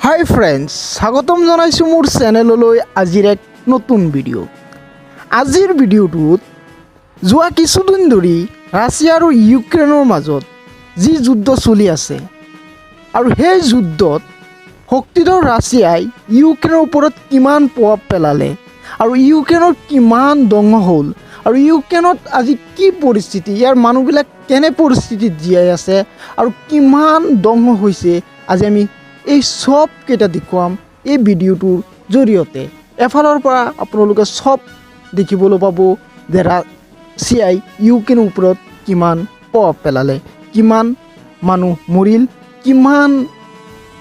হাই friends, স্বাগতম জনাইছোঁ মোৰ চেনেললৈ। আজিৰ এক নতুন ভিডিঅ'। আজিৰ ভিডিঅ'টোত যোৱা কিছুদিন ধৰি ৰাছিয়া আৰু ইউক্ৰেইনৰ মাজত যি যুদ্ধ চলি আছে আৰু সেই যুদ্ধত শক্তিধৰ ৰাছিয়াই ইউক্ৰেইনৰ ওপৰত কিমান প্ৰভাৱ পেলালে আৰু ইউক্ৰেইনৰ কিমান ধ্বংস হ'ল আৰু ইউক্ৰেইনত আজি কি পৰিস্থিতি, ইয়াৰ মানুহবিলাক কেনে পৰিস্থিতিত জীয়াই আছে আৰু কিমান ধ্বংস হৈছে, আজি আমি এই চব কেইটা দেখুৱাম এই ভিডিঅ'টোৰ জৰিয়তে। এফালৰ পৰা আপোনালোকে চব দেখিবলৈ পাব যে ৰাছিয়াই ইউক্ৰেইনৰ ওপৰত কিমান প্ৰভাৱ পেলালে, কিমান মানুহ মৰিল, কিমান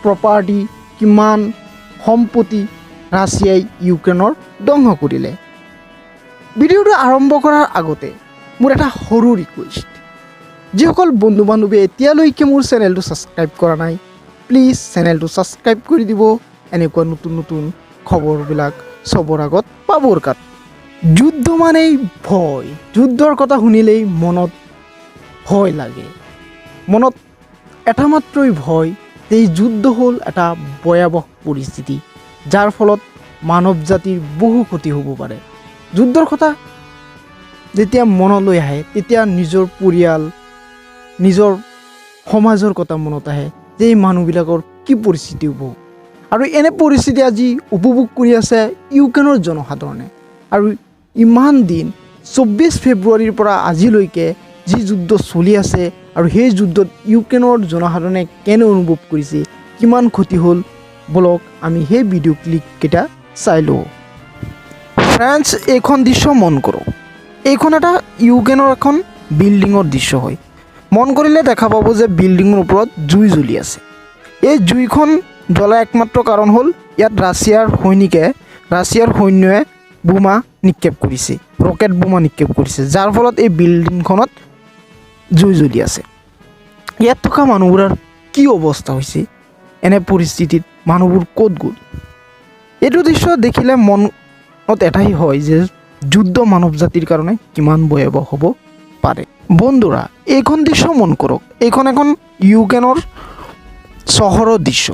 প্ৰপাৰ্টি, কিমান সম্পত্তি ৰাছিয়াই ইউক্ৰেইনৰ ধ্বংস কৰিলে। ভিডিঅ'টো আৰম্ভ কৰাৰ আগতে মোৰ এটা সৰু ৰিকুৱেষ্ট, যিসকল বন্ধু বান্ধৱীয়ে এতিয়ালৈকে মোৰ চেনেলটো ছাবস্ক্ৰাইব কৰা নাই, প্লিজ চেনেলটো ছাবস্ক্ৰাইব কৰি দিব, এনেকুৱা নতুন নতুন খবৰবিলাক চবৰ আগত পাবৰ কাৰণে। যুদ্ধ মানেই ভয়। যুদ্ধৰ কথা শুনিলেই মনত ভয় লাগে। মনত এটা মাত্ৰই ভয় যে এই যুদ্ধ হ'ল এটা ভয়াৱহ পৰিস্থিতি, যাৰ ফলত মানৱ জাতিৰ বহু ক্ষতি হ'ব পাৰে। যুদ্ধৰ কথা যেতিয়া মনলৈ আহে, তেতিয়া নিজৰ পৰিয়াল, নিজৰ সমাজৰ কথা মনত আহে যে এই মানুহবিলাকৰ কি পৰিস্থিতি হ'ব। আৰু এনে পৰিস্থিতি আজি উপভোগ কৰি আছে ইউক্ৰেইনৰ জনসাধাৰণে। আৰু ইমান দিন 24 ফেব্ৰুৱাৰীৰ পৰা আজিলৈকে যি যুদ্ধ চলি আছে আৰু সেই যুদ্ধত ইউক্ৰেইনৰ জনসাধাৰণে কেনে অনুভৱ কৰিছে, কিমান ক্ষতি হ'ল, ব'লক আমি সেই ভিডিঅ' ক্লিপকেইটা চাই লওঁ। ফ্ৰেণ্ডছ, এইখন দৃশ্য মন কৰক। এইখন এটা ইউক্ৰেইনৰ এখন বিল্ডিঙৰ দৃশ্য হয়। মন কৰিলে দেখা পাব যে বিল্ডিঙৰ ওপৰত জুই জ্বলি আছে। এই জুইখন জ্বলাৰ একমাত্ৰ কাৰণ হ'ল ইয়াত ৰাছিয়াৰ সৈনিকে, ৰাছিয়াৰ সৈন্যই বোমা নিক্ষেপ কৰিছে, ৰকেট বোমা নিক্ষেপ কৰিছে, যাৰ ফলত এই বিল্ডিংখনত জুই জ্বলি আছে। ইয়াত থকা মানুহবোৰৰ কি অৱস্থা হৈছে? এনে পৰিস্থিতিত মানুহবোৰ ক'ত গ'ল? এইটো দৃশ্য দেখিলে মনত এটাই হয় যে যুদ্ধ মানৱ জাতিৰ কাৰণে কিমান ভয়াৱহ হ'ব পাৰে। বন্ধুৰা, এইখন দৃশ্য মন কৰক। এইখন এখন ইউক্ৰেইনৰ চহৰৰ দৃশ্য।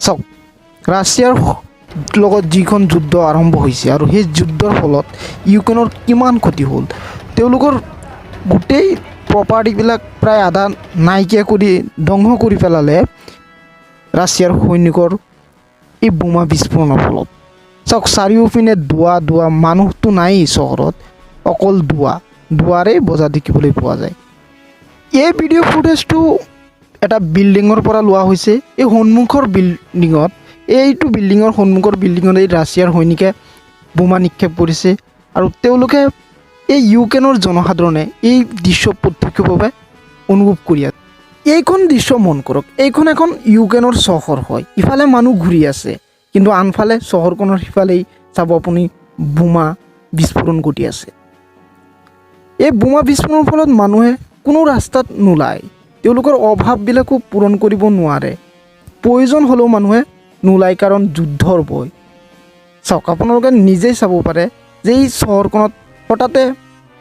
চাওক, ৰাছিয়াৰ লগত যিখন যুদ্ধ আৰম্ভ হৈছে আৰু সেই যুদ্ধৰ ফলত ইউক্ৰেইনৰ কিমান ক্ষতি হ'ল। তেওঁলোকৰ গোটেই প্ৰপাৰ্টিবিলাক প্ৰায় আধা নাইকিয়া কৰি ধ্বংস কৰি পেলালে ৰাছিয়াৰ সৈনিকৰ এই বোমা বিস্ফোৰণৰ ফলত। চাওক, চাৰিওপিনে ধোঁৱা ধোঁৱা, মানুহটো নায়েই চহৰত, অকল ধোঁৱা ধোঁৱাৰেই বজা দেখিবলৈ পোৱা যায়। এই ভিডিঅ' ফুটেজটো এটা বিল্ডিঙৰ পৰা লোৱা হৈছে। এই সন্মুখৰ বিল্ডিঙত, এইটো বিল্ডিঙৰ সন্মুখৰ বিল্ডিঙত এই ৰাছিয়াৰ সৈনিকে বোমা নিক্ষেপ কৰিছে আৰু তেওঁলোকে এই ইউক্ৰেইনৰ জনসাধাৰণে এই দৃশ্য প্ৰত্যক্ষভাৱে অনুভৱ কৰি আছে। এইখন দৃশ্য মন কৰক। এইখন এখন ইউক্ৰেইনৰ চহৰ হয়। ইফালে মানুহ ঘূৰি আছে, কিন্তু আনফালে চহৰখনৰ সিফালেই চাব আপুনি, বোমা বিস্ফোৰণ ঘটি আছে। এই বোমা বিস্ফোৰণৰ ফলত মানুহে কোনো ৰাস্তাত নোলায়, তেওঁলোকৰ অভাৱবিলাকো পূৰণ কৰিব নোৱাৰে। প্ৰয়োজন হ'লেও মানুহে নোলায়, কাৰণ যুদ্ধৰ ভয়। চাওক, আপোনালোকে নিজেই চাব পাৰে যে এই চহৰখনত হঠাতে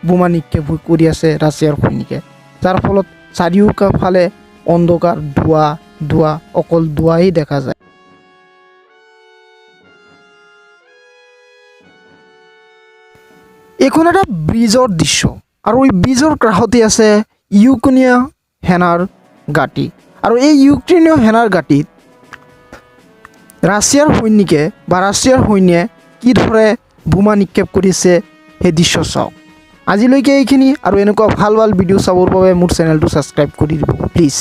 বোমা নিক্ষেপ কৰি আছে ৰাছিয়াৰ সৈনিকে, যাৰ ফলত চাৰিওফালে অন্ধকাৰ, ধোঁৱা ধোঁৱা, অকল ধোঁৱাই দেখা যায়। এইখন এটা ব্ৰিজৰ দৃশ্য আৰু এই ব্ৰিজৰ কাষতে আছে ইউক্ৰেইনীয় সেনাৰ ঘাটি। আৰু এই ইউক্ৰেইনীয় সেনাৰ ঘাটিত ৰাছিয়াৰ সৈনিকে বা ৰাছিয়াৰ সৈন্যই কিদৰে বোমা নিক্ষেপ কৰিছে, সেই দৃশ্য চাওক। আজিলৈকে এইখিনি। আৰু এনেকুৱা ভাল ভাল ভিডিঅ' চাবৰ বাবে মোৰ চেনেলটো ছাবস্ক্ৰাইব কৰি দিব প্লিজ।